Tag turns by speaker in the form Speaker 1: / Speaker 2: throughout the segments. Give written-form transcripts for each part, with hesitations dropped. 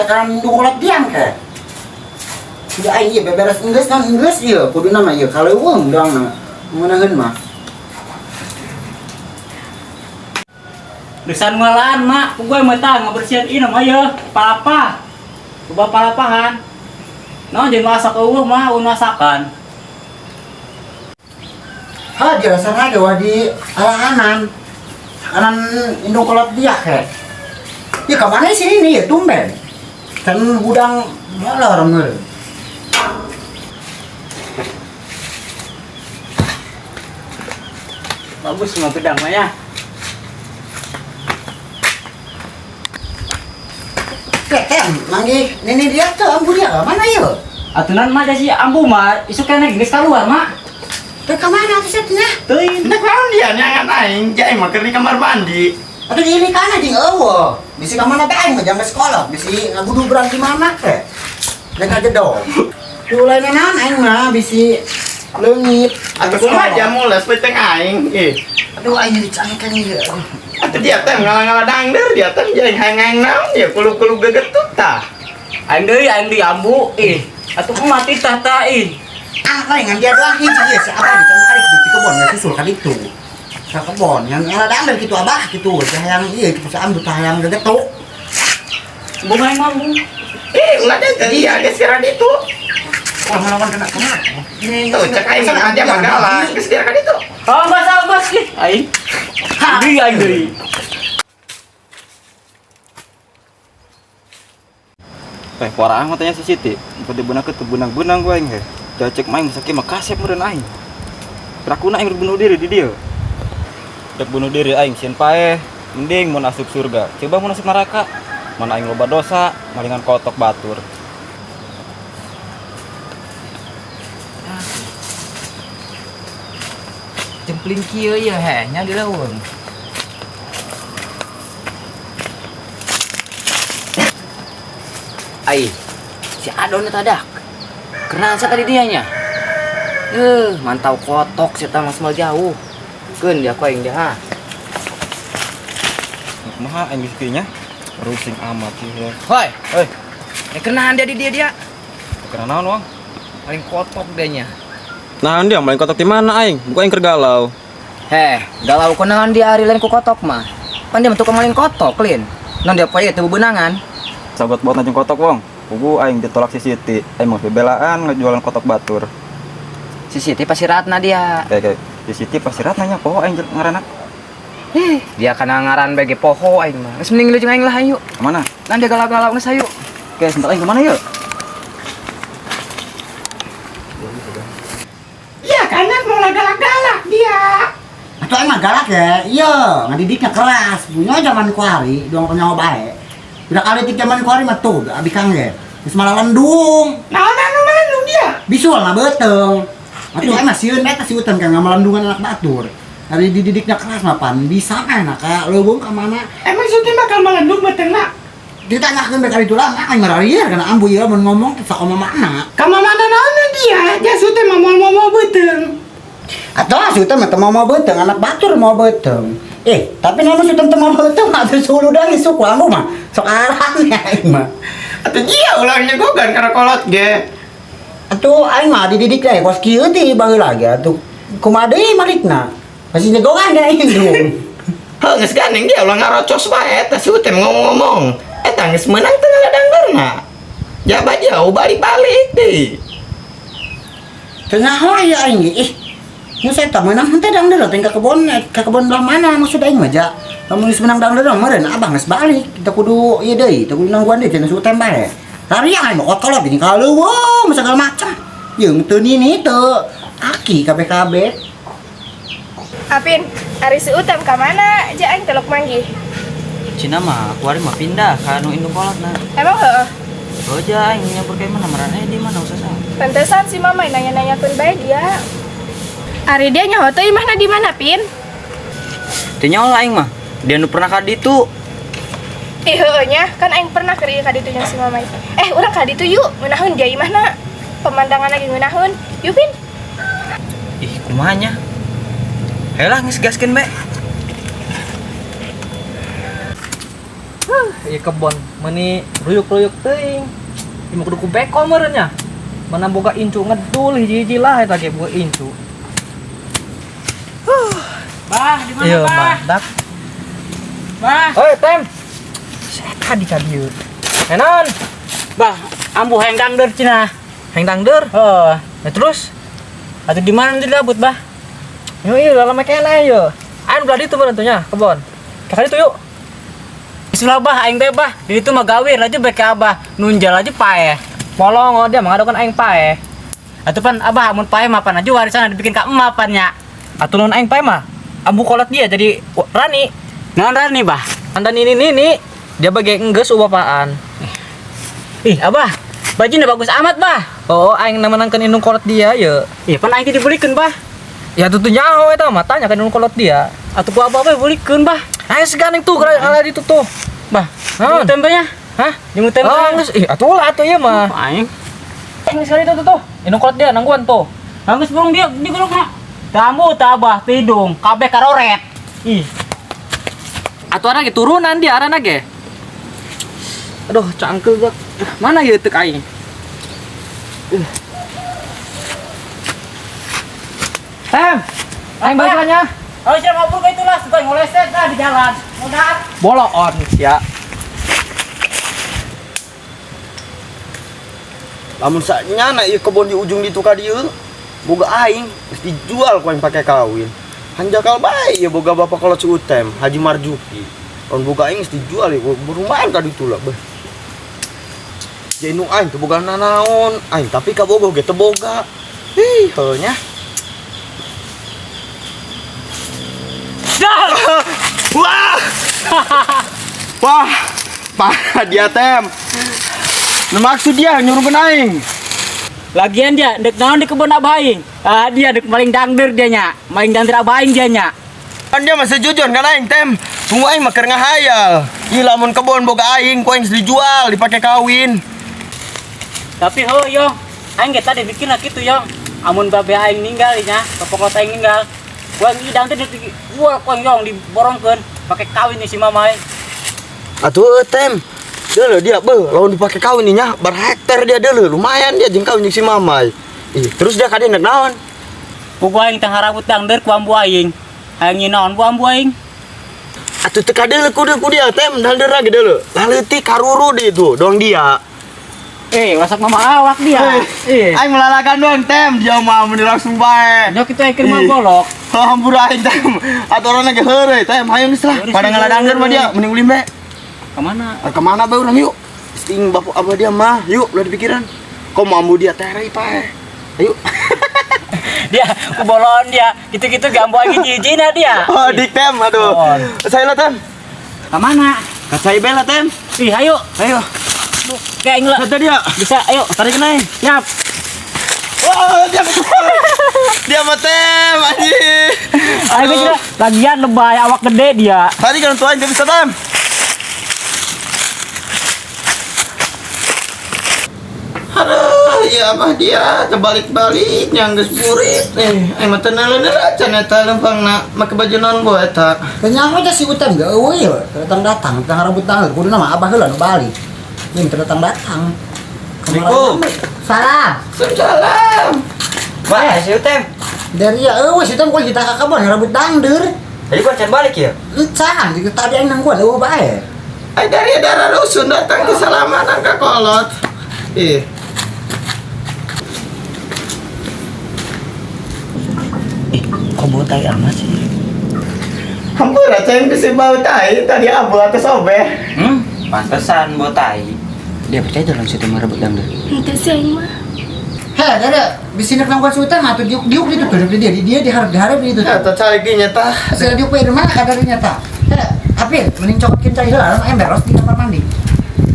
Speaker 1: Sakaran indung kolot diang ke. Sudah aing ieu beberes enggeus naon enggeus ieu kuduna mah ieu kaleuweung doangna. Ngeunaheun mah.
Speaker 2: Desan ngalaan mak, ku gue mah tah ngabersihan ieu mah ieu, palapah. Coba palapahan. Naon jeung masak eueuh mah eueuh masakan.
Speaker 1: Ha jelasan aja wah di alahanan. Kanan indung kolot dia ke. Ya ke mana sini nih ya tumben. Kan gudang molor meureun.
Speaker 2: Bagus mah gedang mah ya.
Speaker 1: Ketem, manggih nini dia tuh ambu dia ke mana yuk?
Speaker 2: Atunan mah si ambu mah isuk keneh geus keluar mak.
Speaker 1: Teu ka mana atuh nya?
Speaker 2: Teuing.
Speaker 3: Nek naon dia nyangan aing, jai mah keur di kamar mandi.
Speaker 1: Atuh di kana jeung eueuh. Bisi ka mana bae aing mah jam sekolah, bisi ngagudubran di mana teh. Rek aja dong. Tuh lain naon aing mah bisi leungit.
Speaker 3: Atuh kumaha jamu les peteng aing. Ih.
Speaker 1: Aduh aing dicangkeun ieu.
Speaker 3: Atuh dia teh ngalah-ngalah dangder, dia teh jai hayang naon ya kulub-kulub gegetut tah.
Speaker 2: Aing deui ambu ih. Atuh mati tah tah ih.
Speaker 1: Ah, paling dia doang hiji ieu si abah dicangkeun kitu di kebon geus susul ka ditu. Ka kebon yang ngalah dangder kitu abah kitu, teh hayang ieu kitu si ambu tah hayang gegetuk.
Speaker 2: Bunga aing mah ambu.
Speaker 3: Eh, ulah deh ke dia geus kira ditu.
Speaker 1: Wah, melawan kena kena. Ini
Speaker 3: Tuh, cek aing mah aja mah galak, geus kira ka ditu.
Speaker 2: Awas awas ih aing. Deui aing deui.
Speaker 4: Eh, poraang matanya si Siti. Pada benang ke benang-benang gue aing heh. Jacek main sakit mah kasep meureun aing. Rakuna aing bunuh diri di dia. Dek bunuh diri aing sieun paeh. Mending mun asup surga. Coba mun asup neraka. Mana aing loba dosa, malingan kotok batur.
Speaker 5: Jempling kieu ieu heh nya di leuweung. Ai, si Adon eta dak. Keran sa tadi dia nya. Mantau kotok si eta mah semua jauh. Keun dia ku aing dia ha.
Speaker 4: Kumaha aing geus nya? Rusing amat sih ya.
Speaker 5: Hoi.
Speaker 4: Hoi.
Speaker 5: Kenahan dia di dia dia.
Speaker 4: Kenahan naon, Wang?
Speaker 5: Paling kotok dia nya.
Speaker 4: Nah, dia maling kotok di mana aing? Bukan aing keur galau.
Speaker 5: Heh, galau kunaon dia ari lain ku kotok mah. Pan dia mah tukang maling kotok, lin. Non dia poe teu bebenangan.
Speaker 4: Sagot buat najeng kotok, Wong. Pugu aing ditolak si Siti. Aing mah bebelaan ngejualan kotok batur.
Speaker 5: Si Siti pasti ratna dia.
Speaker 4: Kayak si Siti pasti ratna nya poho aing ngaranna.
Speaker 5: Ih, dia kana ngaran bege poho aing mah. Geus mending lu jeung aing lah ayo.
Speaker 4: Kemana?
Speaker 5: Nan dia galau-galau geus ayo.
Speaker 4: Oke, sebentar aing kemana yuk?
Speaker 3: Iya, kanan mau galak-galak dia.
Speaker 1: Atuh aing mah galak ya. Iya, ngadidiknya keras. Punya zaman kuari, doang nyawa bae. Udah kali tik zaman kuari mah tuh, abi kang ge. Geus malah lendung.
Speaker 3: Naon anu melendung dia?
Speaker 1: Bisul lah beuteung. Atuh aing mah sieun eta si Utem kan ngamelendungan anak batur. Hari dididiknya keras mah pan bisa enak ka leuweung ka mana.
Speaker 3: Emang si Utem bakal melendung beuteungna?
Speaker 1: Ditanyakeun bae kali itu lah, aing mah rarieur kana ambu ieu mun ngomong teh sok mana.
Speaker 3: Ka mana naon dia? Ja si Utem mah moal moal beuteung.
Speaker 1: Atuh si Utem mah teu mau beuteung, anak batur mau beuteung. Tapi nama si Utem teu mau beuteung atuh suluh da geus suku ambu mah. Sok aran ya aing mah.
Speaker 3: Atuh dia ulah nyegogan kana kolot ge.
Speaker 1: Atuh aing mah dididik teh kos kieu teh baheula ge atuh. Kumaha deui malikna? Masih nyegogan da aing dong.
Speaker 3: Heuh geus gandeng dia ulah ngarocos bae eta si Utem ngomong-ngomong. Eta geus meunang teu ngaladangderna. Jaba jauh balik-balik deui.
Speaker 1: Teu nyaho ieu aing ge. Ih. Nu saya tah meunang henteu dangder teh ka kebon, ka kebon belah mana maksud aing mah ja. Lamun geus meunang dangder mah meureun abah geus balik. Kita kudu ieu deui, teu kudu nangguan deui cenah si Utem bae. Lariang aing mah kokolot ini ka leuweung segala macam. Jeung teu nini teu aki KBKB.
Speaker 6: Apin, ari si Utem ka mana? Ja aing telok manggih.
Speaker 7: Cina mah kuari mah pindah ka anu indung kolotna.
Speaker 6: Emang heueuh?
Speaker 7: Oh ja aing nyamper ka mana marane di mana usah.
Speaker 6: Pantesan si mama nanya-nanyakeun bae dia. Ari dia nyaho teh imahna di mana, Pin?
Speaker 7: Teu nyaho lah aing mah. Dia nu pernah ka ditu.
Speaker 6: Ih heueuh nya, kan aing pernah keur ieu ka ditu jeung si mama. Urang ka ditu yuk, ngeunaheun dia imahna. Pemandangan lagi ngeunaheun. Yuk, Pin.
Speaker 7: Ih, kumaha nya? Hayolah geus gaskeun bae.
Speaker 5: Huh, ieu kebon
Speaker 8: Meuni ruyuk-ruyuk teuing. Ieu mah kudu ku beko meureun nya. Mana boga incu ngedul hiji-hiji lah eta ge boga incu.
Speaker 2: Bah, di mana,
Speaker 8: Iya,
Speaker 2: Bah?
Speaker 8: mah, dak.
Speaker 2: Bah.
Speaker 8: Oi, Tem. Saya di ka dieu. Enon,
Speaker 2: Bah, ambu hayang dangder cenah.
Speaker 8: hayang dangder.
Speaker 2: Heeh.
Speaker 8: Nah, terus
Speaker 2: Atuh di mana nanti dilabut, Bah?
Speaker 8: Yo iya dalam kene yo. Aing belah ditu meureun tuh nya, kebon. Ka ditu yuk.
Speaker 2: Isulah bah, aing teh bah. Di ditu mah gawir aja bae ka abah. Nunjal aja paeh.
Speaker 8: Molong oh, dia mengadukan aing paeh.
Speaker 2: Atuh pan abah mun paeh mah pan aja warisan dibikin ka emak pan nya.
Speaker 8: Atuh lamun aing paeh mah ambu kolot dia jadi rani.
Speaker 2: Naon rani, Bah?
Speaker 8: Anda nini nini dia bagai enggeus ubapaan.
Speaker 2: Ih, abah, bajunya bagus amat, Bah.
Speaker 8: Oh, aing menangkan indung kolot dia ye.
Speaker 2: Ih, pan aing teh dibelikeun, Bah.
Speaker 8: Ya tuh nyaho eta mah tanya kan indung kolot dia.
Speaker 2: Atuh ku abah we belikeun, Bah.
Speaker 8: Aing seganing tuh kala ditu tuh.
Speaker 2: Bah,
Speaker 8: Naon?
Speaker 2: jemur tempenya.
Speaker 8: Hah?
Speaker 2: Jemur tempe.
Speaker 8: Oh, geus ih atuh lah atuh ieu mah.
Speaker 2: Aing.
Speaker 8: Aing sekali tuh tuh. Indung kolot dia nangguan tuh.
Speaker 2: Bagus burung dia di gulung mah. Tamu tabah tidung, kabeh karoret. Ih,
Speaker 8: Atuh arana ge turunan dia arana ge. Aduh, cangkel gua. Mana ieu teuk aing? Tem, aing balik lah nya.
Speaker 2: Oh, siapa mabur ka itulah, suka ngoleset lah di jalan. Modal.
Speaker 8: Boloon sia.
Speaker 3: Lamun sanyana ieu kebon di ujung ditu ka dieu, boga aing geus dijual ku aing pake kawin. Hanjakal bae ieu boga bapak kolot si Utem, Haji Marjuki. Lamun boga aing geus dijual ieu berumahan ka ditu lah beuh. Jeung indung aing teu boga nanaon, aing tapi ka bogoh ge teu boga. Ih, heuh nya. Wah. Wah, parah dia Tem. Nah, maksud dia nyuruh aing.
Speaker 2: Lagian dia dek naon di kebun abah aing. Ah, dia dek maling dangder dia nya. Maling dangder abah aing dia nya.
Speaker 3: Kan dia masih jujur kan aing Tem. Tunggu aing mah keur ngahayal. Ih lamun kebon boga aing ku aing geus dijual dipake kawin.
Speaker 2: Tapi ho yong, aing ge tadi bikin lah kitu yong. Amun babe aing ninggal nya, bapak kolot aing ninggal. Ku aing idang teh di gua ku aing yong diborongkeun pake kawin nih si mama aing.
Speaker 3: Atuh Tem. Deuleu dia beuh, lamun dipake kawin nya berhektar dia deuleu, lumayan dia jeung kawin jeung si mamai. Ih, terus dia kadieu naon?
Speaker 2: Ku gua aing teh harabut dangder ku ambu aing. Hayang nyinaon ku ambu aing.
Speaker 3: Atuh teu kadeuleu kudu ku dia Tem, dangder lagi deuleu. Laleutik karuru di itu, doang dia.
Speaker 2: Wasak mama awak dia.
Speaker 3: Eh, aing melalakan doang Tem, dia mah mun langsung bae.
Speaker 2: Nyok itu aing keur mah golok.
Speaker 3: Hampura aing Tem. Atuh urang ge heureuy Tem, hayu geus lah. Pada ngaladangder mah dia, mending ulin bae.
Speaker 2: Kemana?
Speaker 3: Ah, kemana bae urang yuk? Sting bapak abah dia mah, yuk ulah dipikiran. Kok mambu dia terei pae. Ayo.
Speaker 2: Dia kubolon dia, gitu-gitu gambo lagi jijina dia.
Speaker 3: Oh, dik Tem, aduh. Saya lah Tem.
Speaker 2: Kemana?
Speaker 3: Ka saya bela Tem.
Speaker 2: Ih, ayo.
Speaker 3: Ayo.
Speaker 2: Kayak ngelak.
Speaker 3: Satu dia.
Speaker 2: Bisa, ayo.
Speaker 3: Tarik naik.
Speaker 2: Siap.
Speaker 3: Wah, dia dia mah Tem, anjing.
Speaker 2: Ayo kira lagian lebay awak gede dia.
Speaker 3: Tadi kan tuan dia bisa Tem. Aduh, ya mah dia kebalik-balik yang geus burit. Eh, mah teu naleuneur acan eta lempangna make baju naon boe eta.
Speaker 1: Kenyaho aja si Utem gak eueuh ye, datang-datang, datang rebut dangder, kudu nama abah heula nu balik. Ini datang-datang.
Speaker 3: Assalamualaikum.
Speaker 1: Salam.
Speaker 3: Salam.
Speaker 7: Wah, si Utem.
Speaker 1: Dari ya eueuh si Utem kudu kita ka kebon rebut dangder.
Speaker 7: Tadi gua can balik ya?
Speaker 1: Encan, tadi aing nangguan eueuh bae.
Speaker 3: Ai dari darah rusun datang ke salamanan ka kolot. Ih.
Speaker 7: Ih, kok bau tai amat sih?
Speaker 3: Hampura ceng bisi bau tai tadi abu atau sobeh.
Speaker 7: Pantesan bau tai. Dia percaya dalam situ merebut dangdut.
Speaker 6: Henteu sih aing mah.
Speaker 1: Heh, ada bisi nek nangguan si Utem atuh diuk-diuk ditu tuh dia dia diharap-diharap ditu.
Speaker 3: Eta cai ge nya tah.
Speaker 1: Hasil diuk we di mana kadarnya tah. Heh, Apil, mending cokotkeun cai heula ember harus di kamar mandi.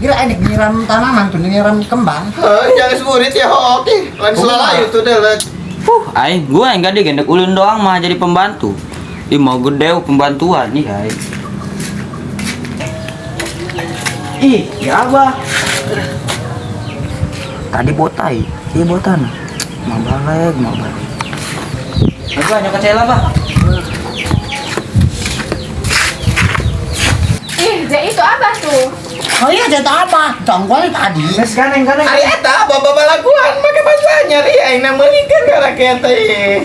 Speaker 1: Gila enek nyiram tanaman tuh, nyiram kembang.
Speaker 3: Heuh, jangan seburit ya hoki. Lain selalayu tuh deh.
Speaker 7: Aing gua yang gede gendek ulun doang mah jadi pembantu. Ih, mau gede pembantuan nih, aing.
Speaker 3: Ih, ya abah.
Speaker 7: Tadi botai, iya botan. Mau balik, mau balik. Abah, nyokot saya lah, Bah.
Speaker 6: Ih, jadi itu abah tuh.
Speaker 1: Oh iya cerita apa? Gangguan tadi.
Speaker 8: Geus ganeng ganeng.
Speaker 3: Ari eta bapak balaguan make baju anyar ieu aing na meulikeun ka rakyat teh.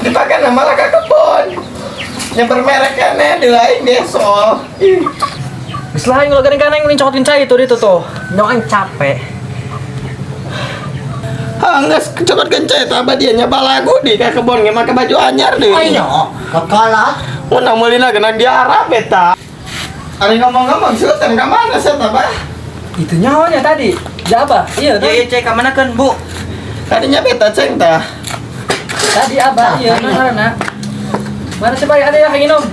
Speaker 3: Dipake na malah ka kebon. Nyebar merek keneh di lain desol. Ih.
Speaker 8: Geus lah aing ulah ganeng-ganeng mending cokotin cai itu ditu tuh. Nyawa aing capek.
Speaker 3: Ah, geus cokot kencai eta abah dia nyaba lagu di ka kebon ge make baju anyar deui.
Speaker 1: Oh iya, kekalah.
Speaker 3: Mun meulina geunang di Arab eta. Ari ngomong-ngomong Sultan ka mana sih eta, Bah?
Speaker 8: Itu nyawanya tadi. Ya abah, iya
Speaker 7: Iya,
Speaker 8: tadi.
Speaker 7: iya, cek ka mana kan, Bu?
Speaker 3: Tadinya beta ceng tah.
Speaker 8: Tadi abah, iya nah, nah. Mana sih Pak? Ada ya minum.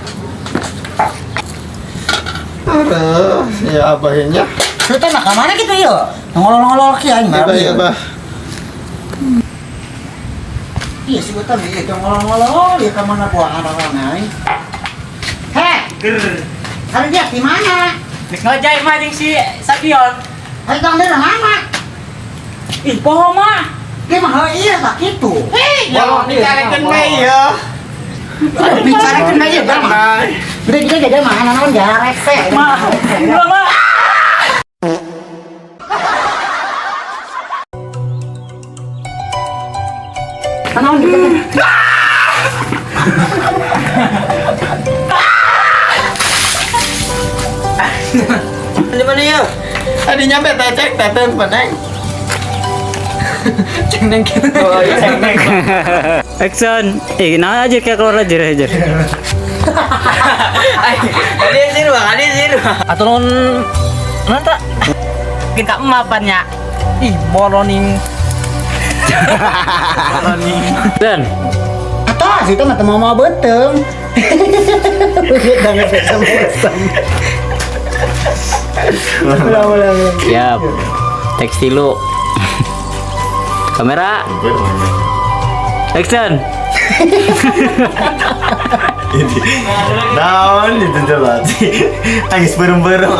Speaker 3: Aduh, ya abahnya.
Speaker 1: Sultan mah ka mana gitu ya? Ngolol-ngolol ki aing mah.
Speaker 3: Iya, iya, Bah.
Speaker 1: Iya si Sultan ieu teh ngolol-ngolol ya ka mana buah arah aing. Heh, hari dia di mana?
Speaker 2: Geus ngojay mah jeung si Sabion.
Speaker 1: Hari dang dari mana?
Speaker 2: Ih, poho mah.
Speaker 1: Dia mah heuh iya tak kitu.
Speaker 3: Walau dicarikan mah ya.
Speaker 1: Bicarakeun aja dah mah. Gede gede gede mah naon jarek teh.
Speaker 2: Mah. Ulah mah.
Speaker 1: Naon gitu.
Speaker 7: Di mana ya?
Speaker 3: Tadinya beta cek teten peneng.
Speaker 8: Ceng neng gitu.
Speaker 7: Oh, iya.
Speaker 2: Action. Eh, nah aja kayak keluar aja aja.
Speaker 7: Tadi sih, Bang. Tadi sih.
Speaker 8: Atau non non tak?
Speaker 2: Mungkin kak mapannya.
Speaker 8: Ih, boloning.
Speaker 2: Dan
Speaker 1: Atau sih itu mah teu mau beuteung. Jangan bosan. Ulah ulah ulah.
Speaker 2: siap. Teks tilu. Kamera. Action.
Speaker 3: Naon itu jelas. Angis bareng-bareng.